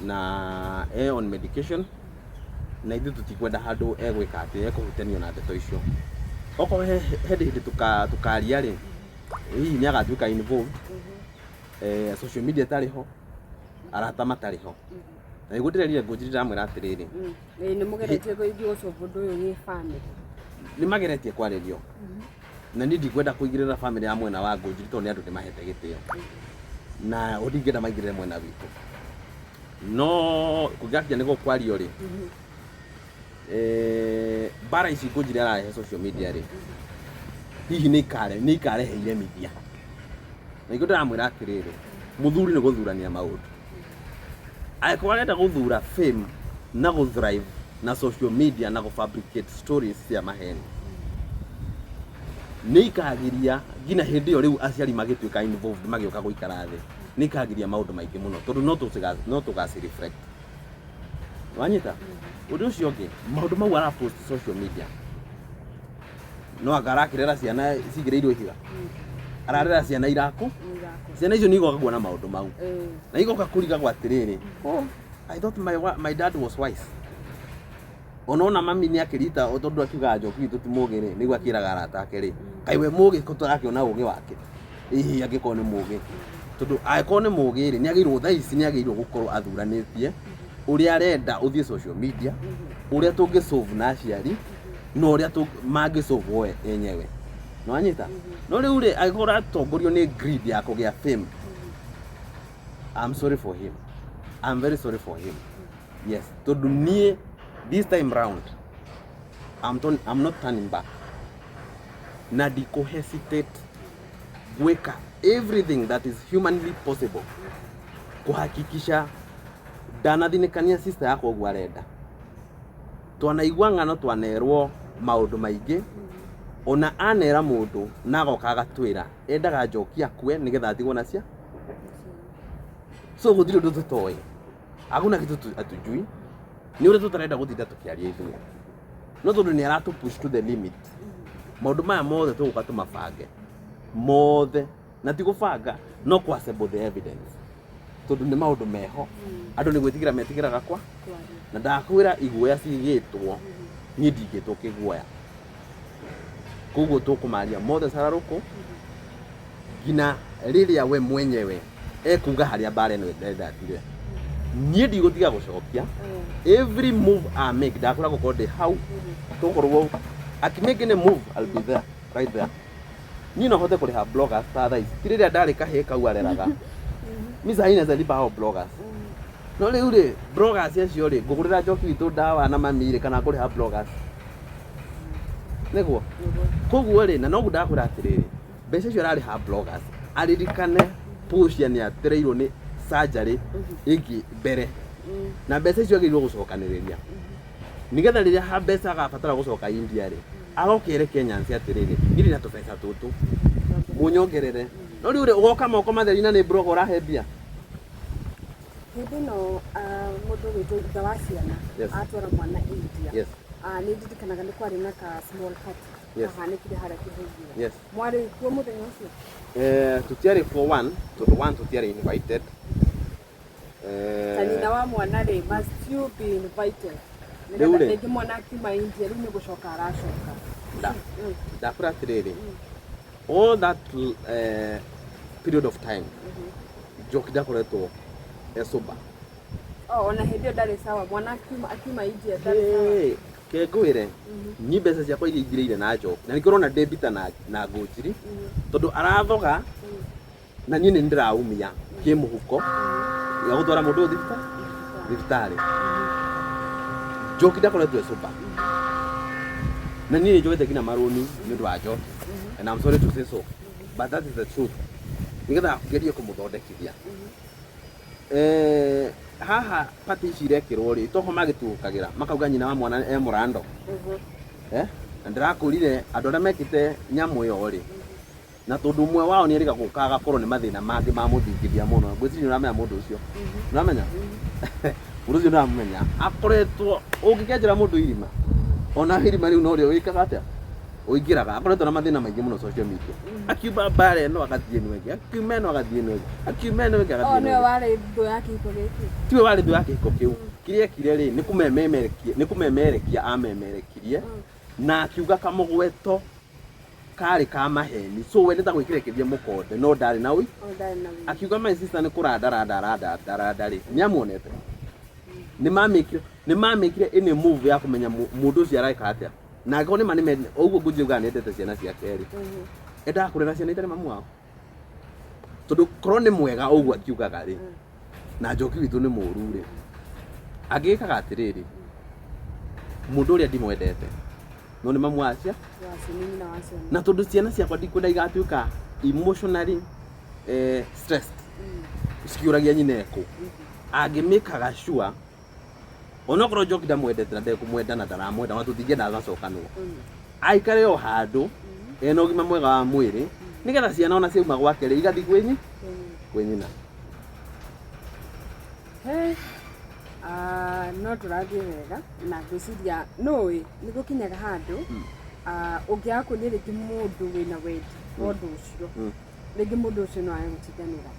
na e on medication, na ithuĩ tũtikwenda handũ egwĩka atĩ ekũhutanio na ndeto icio. Okorwo he hĩndĩ tũkaria rĩ, hihi nĩ agatuĩka involved, social media ĩtarĩ ho, arata matarĩ ho. Na nĩguo ndĩrerire Ngũnjiri, ndĩramwĩra atĩrĩrĩ, Ĩĩ, nĩ mũgeretie gũthiĩ gũsolve ũndũ ũyũ wĩ family? Nĩ mageretie kwarĩrio, na niĩ ndikwenda kũigĩrĩra family ya mwena wa Ngũnjiri, tondũ nĩ andũ ndĩmahete gĩtĩo na ndingĩenda maingĩrĩre mwena witũ. No kũngĩgakinya nĩ gũkwario rĩ, mbara ici Ngũnjiri ararehe social media rĩ, hihi nĩ ikarehe iremithia. Na nĩguo ndĩramwĩra atĩrĩrĩ, mũthuri nĩ gũthurania maũndũ. Angĩkorwo arenda gũthura fame na gũthrive na social media na gũfabricate stories cia maheni, nĩ ikagiria nginya hĩndĩ ĩyo rĩu aciari magĩtuĩka involved, magĩũka gũikara thĩ, nĩ ikagiria maũndũ maingĩ mũno, tondũ no tũgaci reflect, wanyita? Ũndũ ũcio ũngĩ, maũndũ mau arapost social media, no anga arakĩrera ciana cigĩrĩirwo ihiga, ararera ciana irakũ, ciana icio nĩ igoka kuona maũndũ mau na igoka kũrigagwo atĩrĩrĩ, "Oh, I thought my dad was wise." Onona mami nĩ akĩrita o tondũ akiugaga Njoki witũ ti mũgĩ rĩ, nĩguo akĩraga arata ake rĩ, kaĩ we mũgĩ ko tũrakĩona ũgĩ wake? Hihi angĩkorwo nĩ mũgĩ, tondũ angĩkorwo nĩ mũgĩ rĩ, nĩ agĩrĩirwo thaa ici nĩ agĩrĩirwo gũkorwo athuranĩtie ũrĩa arenda ũthiĩ social media, ũrĩa tũngĩ solve na aciari na ũrĩa mangĩ solve we enyewe, nĩwanyita? No rĩu rĩ, angĩkorwo ũratongorio nĩ greed ya kũgĩa fame, I'm sorry for him. I'm very sorry for him. Yes, tondũ niĩ this time round I'm not turning back, na ndikũ hesitate gwĩka everything that is humanly possible kuhakikisha ndanathinĩkania sister yakwa ũguo arenda. Twanaigua ng'ano, twanerwo maũndũ maingĩ, ona anera mũndũ na agoka agatwĩra endaga Njoki akue nĩgetha atigwo na cia. So gũtirĩ ũndũ tũtoĩ, hakuna kitu hatujui, nĩ ũrĩa tũtarenda gũtinda tũkĩaria ithuĩ, no tondũ nĩ aratũ push to the limit. Maũndũ maya mothe tũgũka tũmabange mothe, na ti gũbanga, no kũ assemble the evidence, tondũ nĩ maũndũ meho andũ nĩ gwĩtigĩra metigĩraga kwa na ndakwĩra iguoya cigĩtwo, niĩ ndingĩtwo kĩguoya. Koguo tũkũmaria mothe cararũkũ nginya rĩrĩa we mwenyewe ekuga harĩa mbara ĩno ĩrenda thire. Niĩ ndigũtiga gũcokia. Every move I make, ndakwĩra gũkorwo ndĩ hau, tũgũkorwo akĩmake any move, I'll be there, right there. Niĩ no hote kũrĩha bloggers ta thaa ici, ti rĩrĩa ndarĩ kahĩĩ kau areraga. Mi sahi naweza lipa hao bloggers, no rĩu rĩ, bloggers acio rĩ, ngũgũrĩra Njoki witũ ndawa na mami rĩ, kana ngũrĩha bloggers nĩguo? Koguo rĩ, na noguo ndakwĩra atĩrĩrĩ, mbeca icio ararĩha bloggers, aririkane Portia nĩ atereirwo nĩ surgery ĩngĩ mbere, na mbeca icio agĩrĩirwo gũcokanĩrĩria nĩgetha rĩrĩa ha mbeca agabatara gũcoka India rĩ, agoke ere Kenyans atĩrĩrĩ, niĩ ndĩna tũbeca tũtũ, mũnyongerere. No rĩu rĩ, ũgoka moko matheri na nĩ blogger ũrahe mbia. Hĩndĩ ĩno mũndũ wĩtwo ithe wa ciana atwara mwana India, nĩ ndirikanaga nĩ kwarĩ na ka small party kahanĩkire harĩa Kĩhũngĩra. Mwarĩ kuo mũthenya ũcio? Tũtiarĩ kuo, one, tondũ one, tũtiarĩ invited. Ta nyina wa mwana rĩ, must you be invited? Rĩu Nĩgetha rĩ. rĩngĩ mwana akiuma India rĩu nĩ gũcoka aracoka. Ndakwĩra atĩrĩrĩ, all that period of time Njoki ndakoretwo e sober. Oh, ona hĩndĩ ĩyo ndarĩ sawa, mwana akiuma India ndarĩ sawa. Hey, ke ngwĩre, niĩ mbeca ciakwa iria ingirĩire na njoki na nĩkĩo ũrona ndĩ mbita na ngũnjiri, tondũ arathoga na niĩ nĩ ndĩraumia kĩmũhuko ya gũtwara mũndũ ũyũ thibitarĩ. Njoki ndakoretwo e sober, na niĩ nĩ njoete nginya marũni nĩ ũndũ wa njoki, and I'm sorry to say so, but that is the truth, nĩgetha ngerie kũmũthondekithia. Haha pati ici irekĩrwo rĩ, toho magĩtuũkagĩra makauga nyina wa mwana e mũrando. Na ndĩrakũrire andũ arĩa mekĩte nyamũ ĩyo rĩ, na tondũ ũmwe wao nĩ erĩga gũka agakorwo nĩ mathĩna mangĩ mamũthingithia mũno. Ngwĩciria nĩ ũramenya mũndũ ũcio, ũramenya mũndũ ũcio, ndũramũmenya, akoretwo ũngĩkenjera mũndũ irima, ona irima rĩu norĩo wĩkaga atĩa, ũingĩraga. Akoretwo na mathĩna maingĩ mũno social media, akiuma mbara ĩno agathiĩ ĩno ĩngĩ, akiuma ĩno agathiĩ ĩno ĩngĩ, akiuma ĩno ĩngĩ agathiĩ Oh, ĩno nĩwe ĩngĩ. Warĩ thũ ya kĩhiko gĩkĩ? Tiwe warĩ thũ ya kĩhiko kĩu. Kĩrĩa ekire rĩ, nĩ kũmemerekia amemerekirie na akiuga kamũgweto karĩ ka maheni, so we nĩ ta gwĩkĩra mũkonde, no ndarĩ na ũi. Oh, ndarĩ na wĩira. Akiuga my sister nĩ kũranda randa randa randa rĩ, nĩ amuonete, nĩ mamĩkire ĩnĩ move ya kũmenya mũndũ ũcio areka atĩa, na angĩkorwo nĩ ma nĩ ũguo ngũnjiugaga nĩ endete ciana ciake rĩ, endaga kũrera ciana itarĩ mamu wao, tondũ korwo nĩ mwega ũguo akiugaga rĩ, na njoki witũ nĩ mũru rĩ, angĩgĩkaga atĩrĩrĩ, mũndũ ũrĩa ndimwendete no nĩ mamu wacia. Wacio, nĩ nyina wa ciana. Na tondũ ciana ciakwa ndikwenda igatuĩka emotionally stressed cikiũragia nyina ekũ, angĩmĩkaga sure onokorwo njoki ndamwendete na ndekũmwenda na ndaramwenda, ona tũtingĩenda macokanwo, aikare o handũ ena ũgima mwega wa mwĩrĩ, nĩgetha ciana ona ciauma gwake rĩ, igathiĩ kwĩ nyina. He, no tũrathiĩ wega na ngwĩciria nũĩ nĩ gũkinyaga handũ ũngĩaga kuonia rĩngĩ mũndũ wĩna wendi wa ũndũ ũcio, rĩngĩ mũndũ ũcio no age gũtindanĩra.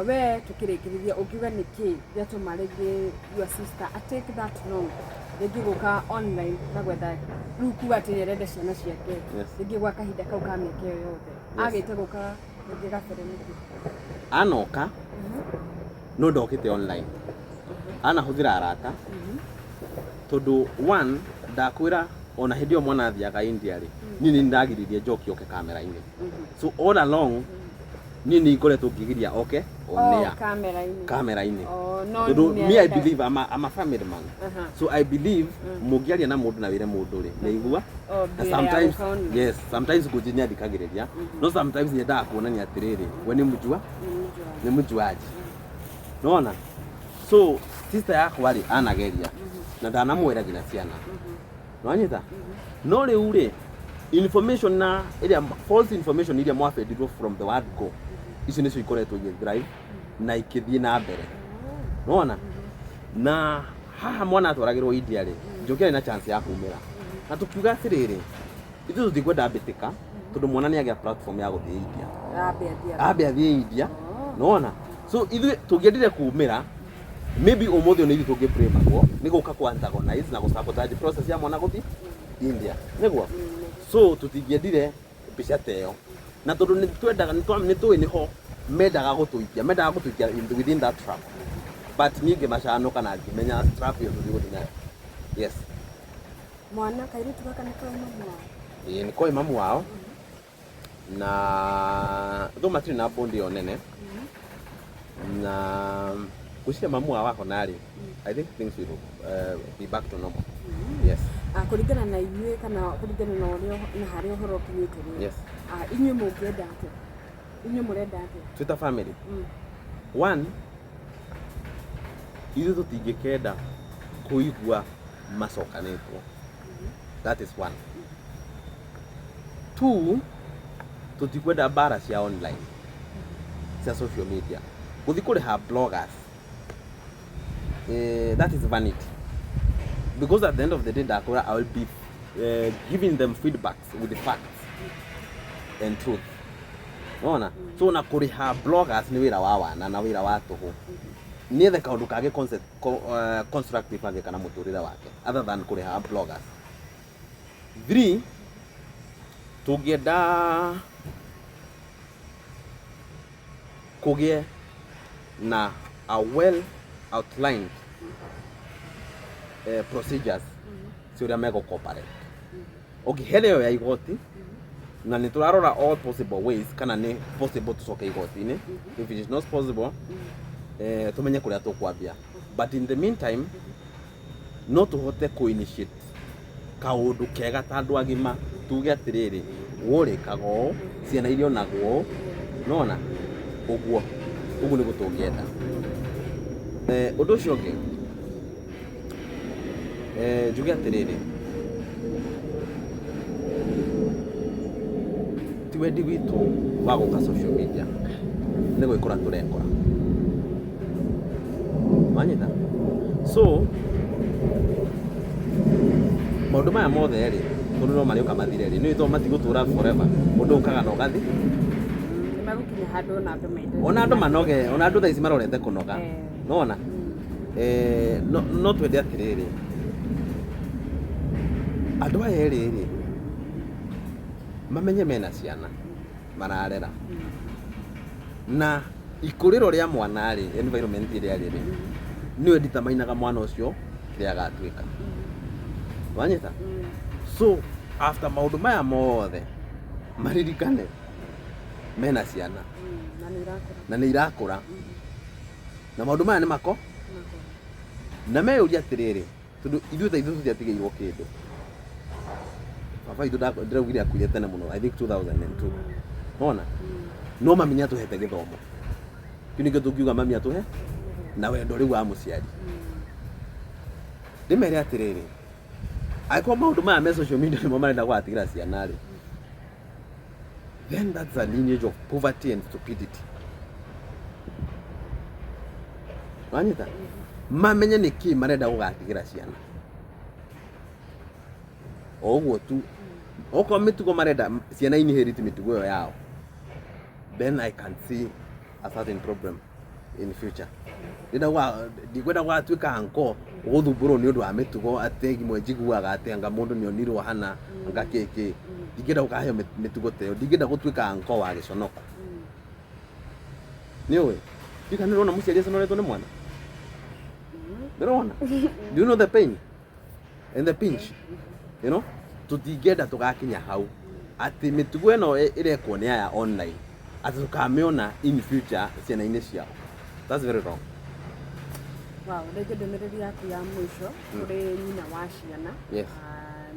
We tũkĩrĩkĩrĩria, ũngiuga nĩkĩ gĩatũma rĩngĩ your sister a take that long rĩngĩ gũka online na gwetha rĩu kuga atĩ nĩ arenda ciana ciake, rĩngĩ gwa kahinda kau ka mĩaka ĩyo yothe agĩte gũka rĩngĩ gabere nĩkĩ? Anoka no ndokĩte online, anahũthĩra arata, tondũ one, ndakwĩra ona hĩndĩ ĩyo mwana athiaga India rĩ, niĩ nĩ ndagiririe njoki oke kamera-inĩ. So all along niĩ nĩ ngoretwo ngĩgiria oke on Oh, air. Kamera-inĩ. Kamera-inĩ. Oh, no. Tondũ nĩ me I arenda- believe I'm a family man. So I believe mũngĩaria na mũndũ na wĩre mũndũ rĩ, nĩ aigua. Oh, Na mbere ya sometimes gũka online. Yes, sometimes ngũnji nĩ athikagĩrĩria, no sometimes nyendaga kuonania atĩrĩrĩ, we nĩ mũjua. Nĩ mũjua. Nĩ mũjuaji nona. So sister yakwa rĩ, anageria na ndanamwĩra nginya ciana nwanyita, no rĩu rĩ, information na ĩrĩa false information iria mwafendirwo from the word go, icio nĩcio ikoretwo igĩ drive na ikĩthiĩ na mbere nona. Na haha mwana atwaragĩrwo India rĩ, njoki arĩ na chance ya kumĩra, na tũkiuga atĩrĩrĩ, ithuĩ tũtikwenda mbĩtĩka, tondũ mwana nĩ agĩa platform ya gũthiĩ India. Ambe athiĩ. Ambe athiĩ India nona. So ithuĩ tũngĩendire kumĩra, maybe ũmũthĩ nĩ ithuĩ tũngĩ nĩ gũka ku antagonize na gũ sabotage process ya mwana gũthiĩ India nĩguo. So tũtingĩendire mbica ta ĩyo, na tondũ nĩ twendaga nĩ tũĩ nĩho mendaga gũtũikia within that trap, but niĩ ngĩmacanũka na ngĩmenya trap ĩyo tũtigũthiĩ nayo, yes. Mwana kairĩtu gaka nĩ koĩ mamu wao? Ĩĩ, nĩ koĩ mamu wao, na though matirĩ na bond ĩyo nene, na ngwĩciria mamu wao ahona rĩ, I think things will be back to normal, yes. Kũringana na inyuĩ kana kũringana na ũrĩa na harĩa ũhoro ũkinyĩte rĩ, inyuĩ mũngĩenda atĩa? Inyuĩ mũrenda atĩa? Twĩ ta family, one, ithuĩ tũtingĩkenda kũigua macokanĩtwo, that is one. Two, tũtikwenda mbara cia online, cia social media, gũthiĩ kũrĩha bloggers, that is vanity, because at the end of the day, ndakũra I will be giving them feedbacks with the facts and truth nona. So na kũrĩha bloggers nĩ wĩra wa wana na wĩra wa tũhũ. Nĩethe kaũndũ kangĩ constructive angĩka na mũtũrĩre wake other than kũrĩha bloggers. Three, tũngĩenda kũgĩe na a well outlined procedures cia ũrĩa megũ cooperate. Okay, hena ĩyo ya igoti na nĩ tũrarora all possible ways kana nĩ possible tũcoke igoti-inĩ. If it is not possible, tũmenye kũrĩa tũkwambia, but in the meantime no tũhote kũ initiate kaũndũ kega ta andũ agima, tuge atĩrĩrĩ, wũrĩkaga ũũ, ciana irionagwo ũũ, nona ũguo ũguo nĩguo tũngĩenda. Ũndũ ũcio ũngĩ, njuge atĩrĩrĩ, ti wendi witũ wa gũka social media, nĩ gwĩkora tũrekora, wanyita? So maũndũ maya mothe rĩ, tondũ no marĩũka mathire rĩ, nĩ tondũ matigũtũra forever, ũndũ ũkaga na ũgathi. Nĩ megũkinya handũ ona andũ mende. Ona andũ manoge, ona andũ thaa ici marorete kũnoga. Nona no twende atĩrĩrĩ, andũ aya erĩ rĩ, mamenye mena ciana mararera, na ikũrĩro rĩa mwana rĩ, environment ĩrĩa rĩ rĩ nĩyo determinaga mwana ũcio kĩrĩa agatuĩka, wanyita? So after maũndũ maya mothe, maririkane mena ciana. Na nĩ irakũra. Na nĩ irakũra, na maũndũ maya nĩ mako na meyũria atĩrĩrĩ, tondũ ithuĩ ta ithuĩ tũtiatigĩirwo kĩndũ. Baba witũ ndĩraugire akuire tene mũno, I think 2002, nona no mami nĩ atũhete gĩthomo kĩu, nĩkĩo tũngiuga mami atũhe na wendo rĩu wa mũciari. Ndĩmere atĩrĩrĩ, angĩkorwo maũndũ maya me social media nĩmo marenda gũgatigĩra ciana rĩ, then that's a lineage of poverty and stupidity, wanyita? Mamenye nĩ kĩ marenda gũgatigĩra ciana, o ũguo tu. Okorwo mĩtugo marenda ciana inherit mĩtugo ĩyo yao, then I can see a certain problem in future. Ndikwenda gũgatuĩka anko gũthumbũrwo nĩ ũndũ wa mĩtugo, atĩ imwe njiguaga atĩ anga mũndũ nĩ onirwo hana anga kĩkĩ. Ndingĩenda gũkaheo mĩtugo ta ĩyo, ndingĩenda gũtuĩka anko wa gĩconoko. Nĩ ũĩ ndika nĩ ũrona mũciari aconoretwo nĩ mwana, ndĩrona. Do you know the pain and the pinch? Tũtingĩenda tũgakinya hau atĩ mĩtugo ĩno ĩrekwo nĩ aya online atĩ tũkamĩona in future ciana-inĩ ciao. That's very wrong. Wow, rĩngĩ ndũmĩrĩri yaku ya mũico kũrĩ nyina wa ciana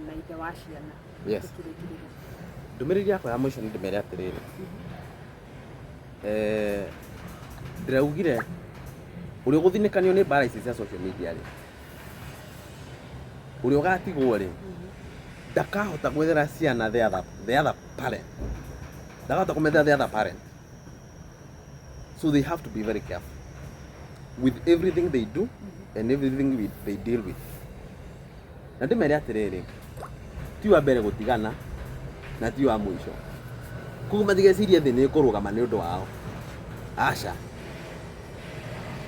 na ithe wa ciana tũkĩrĩkĩrĩria. Ndũmĩrĩri yakwa ya mũico nĩ ndĩmere atĩrĩrĩ, ndĩraugire ũrĩa ũgũthinĩkanio nĩ mbara ici cia social media rĩ, ũrĩa ũgatigwo rĩ, ndakahota gwethera ciana the other parent, ndakahota kũmethera the other parent. So they have to be very careful with everything they do and everything they deal with. Na ndĩmere atĩrĩrĩ, ti wa mbere gũtigana na ti wa mũico, koguo matigecirie thĩ nĩ ĩkũrũgama nĩ ũndũ wao, aca.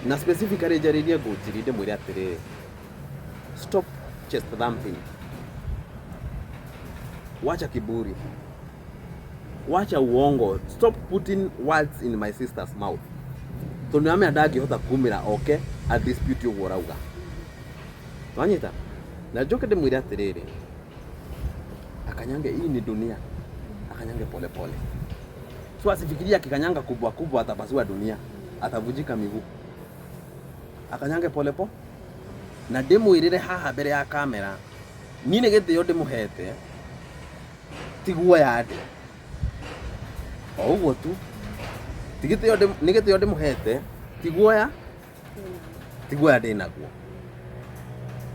Na specifically njarĩrie Ngũnjiri, ndĩmwĩre atĩrĩrĩ, stop chest thumping, wacha kiburi, wacha uongo, stop putting words in my sister's mouth, tondũ nĩamenya ndangĩhota kumĩra oke a dispute ũguo ũrauga, wanyita? Na njoke ndĩmwĩre atĩrĩrĩ, akanyange, hii ni dunia, akanyange pole pole. So asifikirie akikanyanga kubwa kubwa atapasua dunia, atavunjika miguu. Akanyange pole po. Na ndĩmwĩrĩre haha mbere ya kamera, niĩ nĩ gĩtĩo ndĩmũhete, ti guoya ndĩ o ũguo tu. Ti gĩtĩo nĩ gĩtĩo ndĩmũhete, ti guoya, ti guoya ndĩ naguo.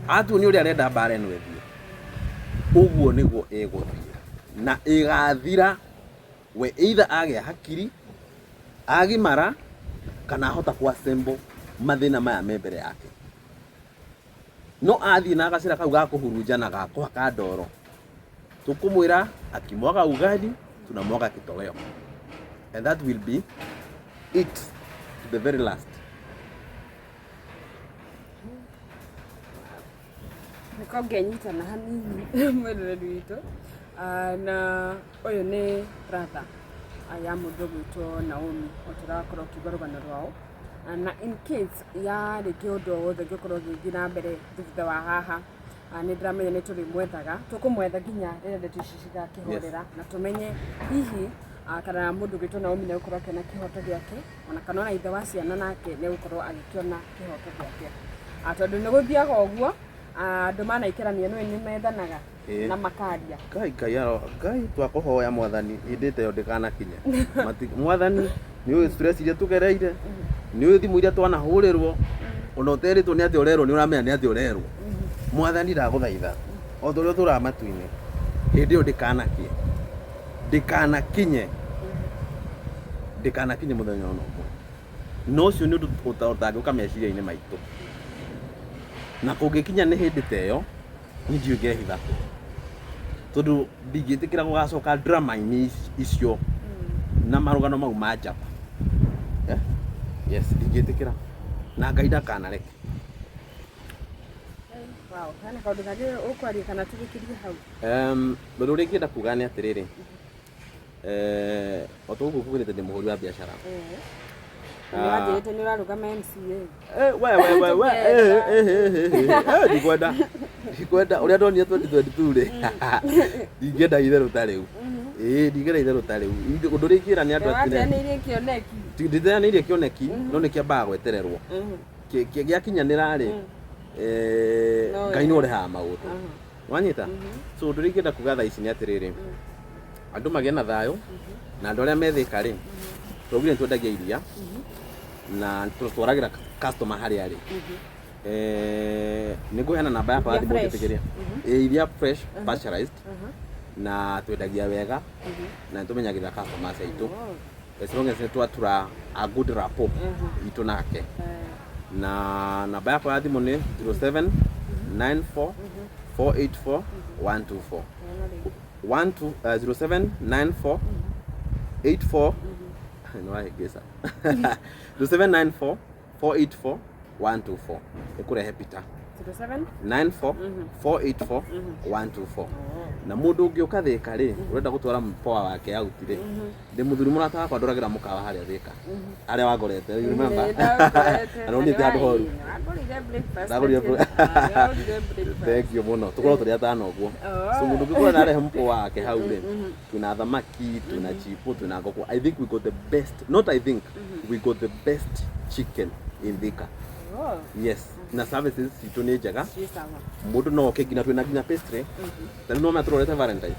Atuonia ũrĩa arenda mbara ĩno ĩthiĩ, ũguo nĩguo ĩgũthiĩ na ĩgathira. We either agĩa hakiri agimara kana ahota ku assemble mathĩna maya me mbere yake, no athiĩ na gacĩra kau ga kũhurunja na ga kũhaka ndoro, tũkũmwĩra akimwaga ugali tunamwaga kitoweo, and that will be it to the very last. Nĩko ngenyitana hanini mwĩroreri witũ. Ah, na ũyũ nĩ brother ya mũndũ ũgwĩtwo Naomi, o tũrakorwo ũkiuga rũgano rwao. Na in case ya rĩngĩ ũndũ o wothe ũngĩkorwo ũgĩthiĩ na mbere thutha wa haha, nĩ ndĩramenya nĩ tũrĩmwethaga, tũkũmwetha nginya rĩrĩa ndeto ici cigakĩhorera na tũmenye hihi kana mũndũ ũgwĩtwo Naomi nĩ egũkorwo akĩona kĩhoto gĩake, ona kana ona ithe wa ciana nake nĩ egũkorwo agĩkĩona kĩhoto gĩake. Tondũ nĩ gũthiaga ũguo, andũ manaikarania nĩũĩ nĩ methanaga na makaria. Ngai Ngai aro Ngai twakũhoya mwathani hĩndĩ ta ĩyo ndĩkanakinye. Mwathani nĩ ũĩ stress iria tũgereire, nĩ ũĩ thimũ iria twanahũrĩrwo, ona ũterĩtwo nĩ atĩa ũrerwo nĩ ũramenya nĩ atĩa ũrerwo. Mwathani ndagũthaitha o ta ũrĩa ũtũraga matu-inĩ, hĩndĩ ĩyo ndĩkanakie, ndĩkanakinye, ndĩkanakinye mũthenya ona ũmwe. Na ũcio nĩ ũndũ ũtangĩũka meciria-inĩ maitũ. Na kũngĩkinya nĩ hĩndĩ ta ĩyo, niĩ ndiũĩ ngehitha kũ. Tondũ ndingĩtĩkĩra gũgacoka drama-inĩ icio na marũgano mau ma njamba. Eh? Yes, ndingĩtĩkĩra. Na Ngai ndakanareke. Wow, hena kaũndũ kangĩ ũkwaria kana tũrĩkĩrie hau? Ũndũ ũrĩa ingĩenda kuga nĩ atĩrĩrĩ, o ta ũguo kugĩrĩte ndĩ mũhũri wa biacara. Nĩ wanjĩrĩte nĩ ũrarũgama MCA. We we we we ndikwenda ndikwenda ũrĩa ndonire 2022 rĩ, ndingĩenda itherũ ta rĩu. Ĩĩ ndingĩenda itherũ ta rĩu. Ũndũ ũrĩa ingĩra nĩ andũ atĩ Wateanĩirie kĩoneki. Nditeanĩirie kĩoneki, no nĩ kĩambaga gwetererwo. Gĩakinyanĩra rĩ, Ngai nĩ ũrehaga maũndũ. Wanyita? So ũndũ ũrĩa ingĩenda kuga thaa ici nĩ atĩrĩrĩ, andũ magĩe na thayũ, na andũ arĩa me Thĩka rĩ, twaugire nĩ twendagia iria na tũtwaragĩra customer harĩa arĩ. Nĩ ngũheana namba yakwa ya Iria thimũ fresh. ũngĩtĩkĩria. Ĩĩ, iria fresh pasteurized, na twendagia wega na nĩ tũmenyagĩrĩra customers aitũ as long as nĩ twatura a good rapport itũ nake. Na namba yakwa ya thimũ nĩ 0794 484 124 12 0794 84 nĩ wahĩngĩca 0794 484 124 ĩkũrehe Peter. 07 94 484 124. Na mũndũ ũngĩũka Thĩka rĩ, ũrenda gũtwara mpoa wake out rĩ, ndĩ mũthuri mũrata wakwa ndoragĩra mũkawa harĩa Thĩka harĩa wangorete, you remember? Na nonete handũ horu. Ndagũrire Thank you mũno. Tũkorwo tũrĩ atano ũguo. So mũndũ ũngĩkorwo narehe mpoa wake hau rĩ, twĩna thamaki, twĩna chipo, twĩna ngũkũ. I think we got the best, not I think, we got the best chicken in Thika. Yes. Na services citũ nĩ njega. Mũndũ no oke nginya twĩna nginya pastry. Ta rĩu nĩwona tũrorete Valentine.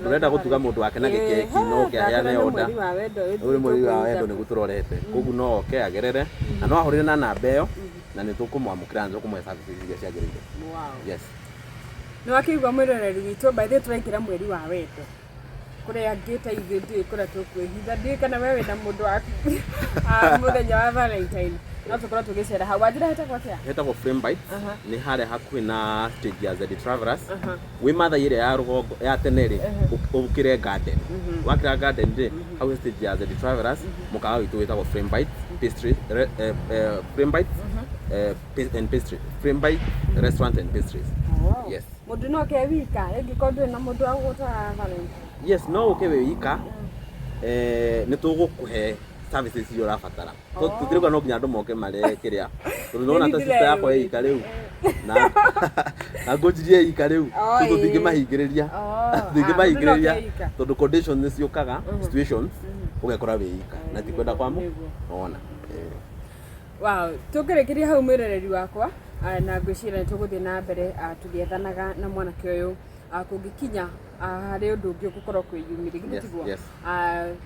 Ũrenda gũtuga mũndũ wake na gĩkeki, no oke aheane order. Ũyũ nĩ mweri wa wendo nĩguo tũrorete. Koguo no oke agerere na no ahũrĩre na namba ĩyo na nĩ tũkũmwamũkĩra na nĩ tũkũmũhe services iria ciagĩrĩire. Yes. Nĩ wakĩigua mwĩroreri witũ, by the way tũraingĩra mweri wa wendo. Kũrĩa angĩ ta ithuĩ ndiũĩ kũrĩa tũkwĩhitha, ndiũĩ kana we wĩna mũndũ waku mũthenya wa Valentine. No tũkorwo tũgĩcera hau. Wanjĩra hetagwo atĩa? Hetagwo Frame Bites. Nĩ harĩa hakuhĩ na stage ya Zedi Travelers. Wĩ Mathai ĩrĩa ya rũgongo ya tene rĩ, ũkĩre garden. Wakĩra garden rĩ, hau he stage ya Zedi Travelers, mũkawa witũ wĩtagwo Frame Bites Pastry, Frame Bites and Pastry. Frame Bites Restaurant and Pastries. Yes. Mũndũ no oke wika, ĩngĩkorwo ndũrĩ na mũndũ wa gũgũtwara Valentine. Yes, no ũke wĩ wika, nĩ tũgũkũhe services iria ũrabatara. Tũtirauga no nginya andũ moke marĩe kĩrĩa. Tondũ nĩwona ta sister yakwa ĩ ika rĩu. Na ngũnjirie ĩ ika rĩu. So tũtingĩmahingĩrĩria. Tũtingĩmahingĩrĩria tondũ conditions nĩ ciũkaga, situations, ũgekora wĩ ika. Na ti kwenda kwa mũndũ. Wona. Wow, tũngĩrĩkĩria hau mwĩroreri wakwa, na ngwĩciria nĩ tũgũthiĩ na mbere tũgĩethanaga na mwanake ũyũ, kũngĩkinya harĩ ũndũ ũngĩ ũgũkorwo kwĩyumĩria, githĩ tiguo? Yes.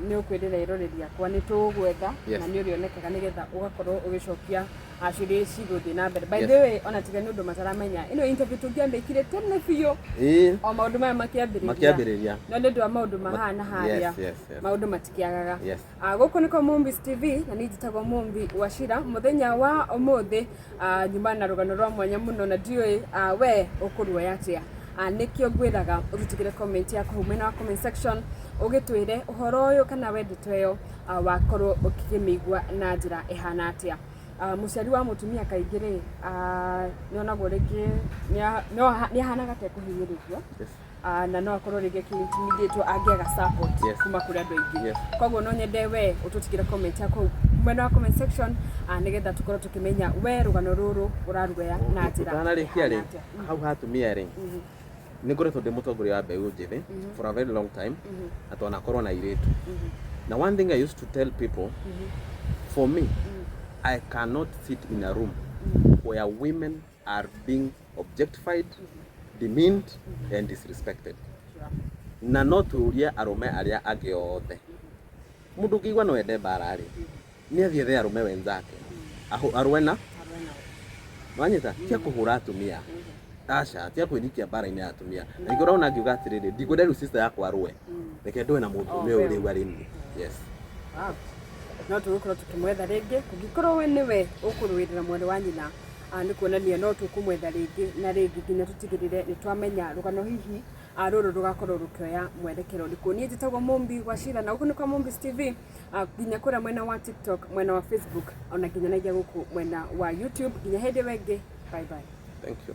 Nĩ ũkwĩrĩra eroreri akwa nĩ tũgwetha na nĩ ũrĩonekaga nĩgetha ũgakorwo ũgĩcokia ciũria cigũthiĩ na mbere. By the way, ona tiga nĩ ũndũ mataramenya, ĩno interview tũngĩamĩkire tene biũ o maũndũ maya makĩambĩrĩria. Makĩambĩrĩria. No nĩ ũndũ wa maũndũ ma haha na harĩa, maũndũ matikĩagaga. Gũkũ nĩko Mumbi's TV na niĩ njĩtagwo Mumbi Wachira. Mũthenya wa ũmũthĩ nyuma na rũgano rwa mwanya mũno na ndiũĩ we ũkũruoya atĩa. Nĩkĩo ngwĩraga ũtũtigĩre comment yaku hau mwena wa comment section ũgĩtwĩre ũhoro ũyũ kana we ndeto ĩyo wakorwo ũkĩmĩigua na njĩra ĩhana atĩa. Mũciari wa mũtumia kaingĩ rĩ, nĩonagwo rĩngĩ nĩ ahanaga ta ekũhinyĩrĩrio. Na no akorwo rĩngĩ akĩ-intimidate angĩaga support kuma kũrĩ andũ aingĩ. Koguo no nyende we ũtũtigĩre comment yaku hau Mwena wa comment section, nĩgetha tũkorwo tũkĩmenya we rũgano rũrũ ũraruoya na njĩra Ũtanarĩkia rĩ, ĩhana atĩa. Hau ha atumia rĩ, nĩ ngoretwo ndĩ mũtongoria wa mbeũ njĩthĩ for a very long time, na twanakorwo na airĩtu. Na one thing I used to tell people, for me, I cannot sit in a room where women are being objectified, demeaned and disrespected. Na no tũrie arũme arĩa angĩ othe, mũndũ ũngĩigua no ende mbara rĩ, nĩ athiĩ ethe arũme wenzake arũe na wanyita, tia kũhũra atumia, aca, tia kwĩrikia mbara-inĩ ya atumia. Na ningĩ ũrona ngiuga atĩrĩrĩ, ndikwenda rĩu sister yakwa arũe, reke ndũe na mũndũ ũyũ rĩu arĩ niĩ, yes. Wow. No tũgũkorwo tũkĩmwetha rĩngĩ kũngĩkorwo we nĩwe ũkũrũĩrĩra mwarĩ wa nyina, nĩ kuonania no tũkũmwetha rĩngĩ na rĩngĩ nginya tũtigĩrĩre nĩ twamenya rũgano hihi rũrũ rũgakorwo rũkĩoya mwerekero ũrĩkũ. Niĩ njĩtagwo Mumbi wa Cira na gũkũ nĩ kwa Mumbi's TV, nginya kũrĩa mwena wa TikTok, mwena wa Facebook, ona nginya na gũkũ mwena wa YouTube. Nginya hĩndĩ ĩyo ĩngĩ, bye bye. Thank you.